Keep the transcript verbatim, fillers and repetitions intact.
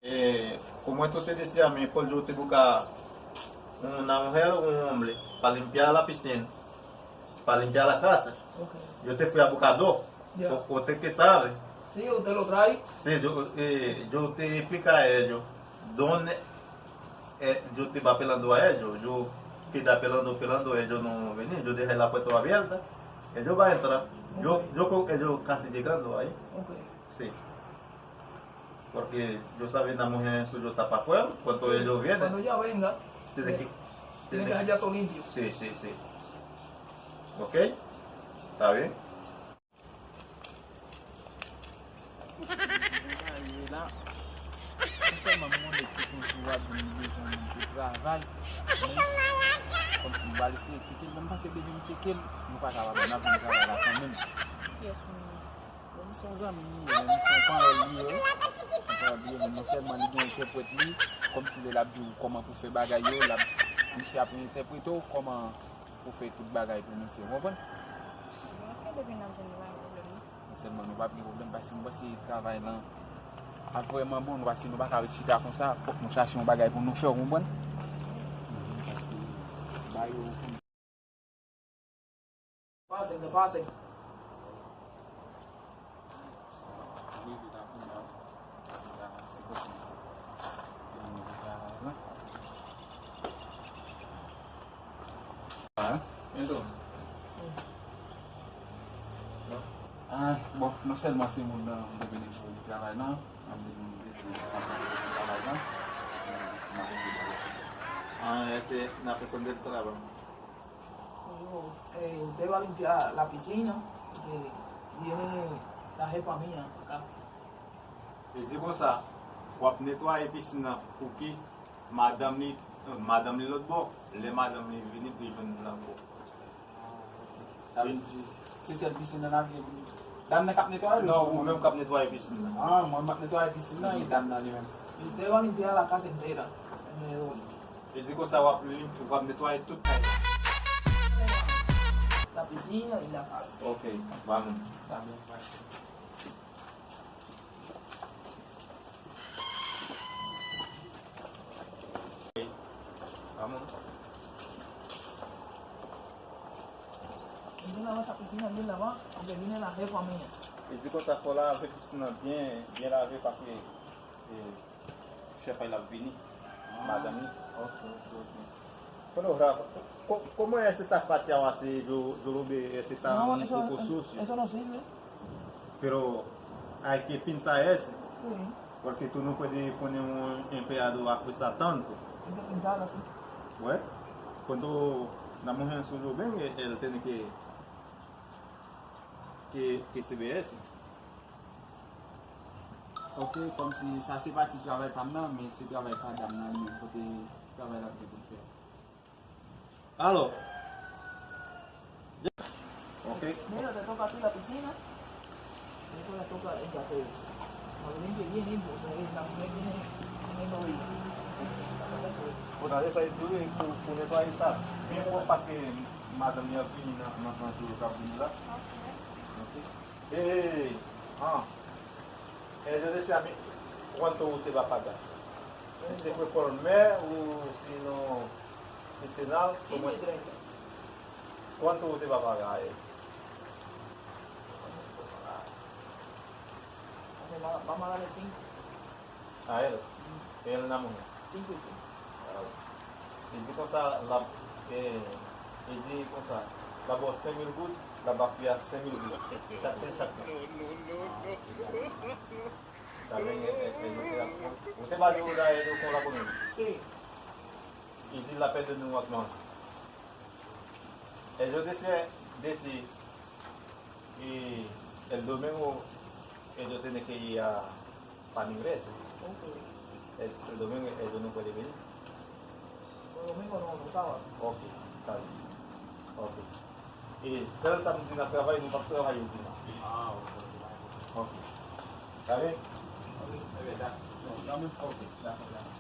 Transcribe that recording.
E, como é que eu te disse a mim, quando eu te buscar um, na mujer, um homem, para limpar a piscina, para limpar a casa, eu te fui a buscar dos, yeah. Ou te que sabe? Sim, eu te lo traí. Sim, eu, eh, eu te explicar a ellos dónde eh, yo te va pelando a ellos, yo queda pelando, pelando, ellos no venían, yo dejé la puerta abierta, ellos va a entrar, yo, yo creo que ellos casi llegando ahí. Ok. Sí. Porque yo saben la mujer suyo está para afuera, cuando ellos vienen. Cuando ella venga, tiene que, tiene que hallar todo limpio. Sí, sí, sí. Ok, está bien. Sa ki te gen bagay la. Non sèlman m konnen ki toujou ap di m li bezwen moun pou travay, men kòmsi m pral eseye tcheke l, men m panse depi m tcheke l, nou pa kapab, n ap jwenn travay la kanmenm. Bon, misye yon zanmi m ye, men misye yon panyòl li ye, wi. Yon panyòl li ye, men non sèlman li gen entèprèt li, kòmsi lè l ap di w kòman pou fè bagay yo, l ap, misye ap entèprete w kòman pou fè tout bagay pou misye, ou konprann? Bon, ok, depi n ap jwenn li, pa gen pwoblèm, non. Non sèlman nou p ap gen pwoblèm, paske m panse travay lan ap vrèman bon, nou, paske nou pa ka ret chita konsa, fòk nou chache yon bagay pou nou fè, ou konprann? Paske ba yo. Pase, pase. Ah, entonces. Ah, bon, non sèlman se moun nan m te vini pou travay nan, men se moun m te di travay nan, se moun m te di. Ah, ese es la persona del trabajo. Yo, eh, usted va a limpiar la piscina, que viene la jefa mía acá. Li di konsa, w ap netwaye pisin nan pou ki madanm li, madanm li lòt bò, lè madanm li vini pou l jwenn l ankò. Sa vle di, se sèl pisin nan lavi. Dam nan k ap netwaye l? Non, ou menm k ap netwaye pisin nan. Ah, mwen m ap netwaye pisin nan, e dam nan li menm. Usted va a limpiar la casa entera. Li di konsa, w ap lim-, w ap netwaye tout kay la. La piscina y la casa. Ok, vamos. Está bien, bye. Vamos. Yo no la está piscina bien lavada, porque viene la jefa mía. Li di konsa, fò lave pisin nan byen, byen lave, paske, eh, chèf la ap vini. Ah, madanm li. Ok, ok, ok. Kono Rafa, co-, como es esta fachada así? Yo, yo lo vi, ese está un poco sucio. No, eso, eso no sirve. Pero hay que pintar eso. Sí. Porque tú no puedes poner un empleado a fuerza tanto. Hay que pintar así. Bueno, cuando la mujer suyo venga, él tiene que, que, que se ve eso. Ok, kòmsi sa se pati travay pa m nan, men se travay pa dam nan li menm, kote travay l ap gen pou l fè. Alò. Ok. Mira, te toca a ti la piscina. Después le toca el café. Cuando limpie bien limpio, porque también tiene, tiene novia. Bon, ale sa, pou, pou netwaye sa. Byen pwòp, paske madanm li ap vini nan, nan, nan jou k ap vini la. Ok. Ok. Eh, ah. Eh, yo decía a mí, ¿cuánto usted va a pagar? Si se fue por mes o si no, quincenal, como es? Quince y treinta. ¿Cuánto usted va a pagar a él? Vamos a darle cinco. A él. Él la mujer. Cinco y cinco. Li di konsa, l ap, eh, li di konsa, l ap ba w senk mil goud, l ap ba fi a senk mil goud. Chak fen, chak mwa. Sa vle di, eh, eh, ou te ba yo la, eh, yo kon la komin. Si. Li di l ap ede nou ak manje. E yo desi, desi, eh, el domingo, ellos tienen que ir a Pan Inglés. Ok. El, el domingo ellos no pueden venir. El domingo no, no estaba. Ok, está bien. Ok. E sèl samdi n ap travay, nou p ap travay yo dimanch. Ah, ok, ok. Ok. Está bien? Ok, está bien, da-, ok, dakò, dakò.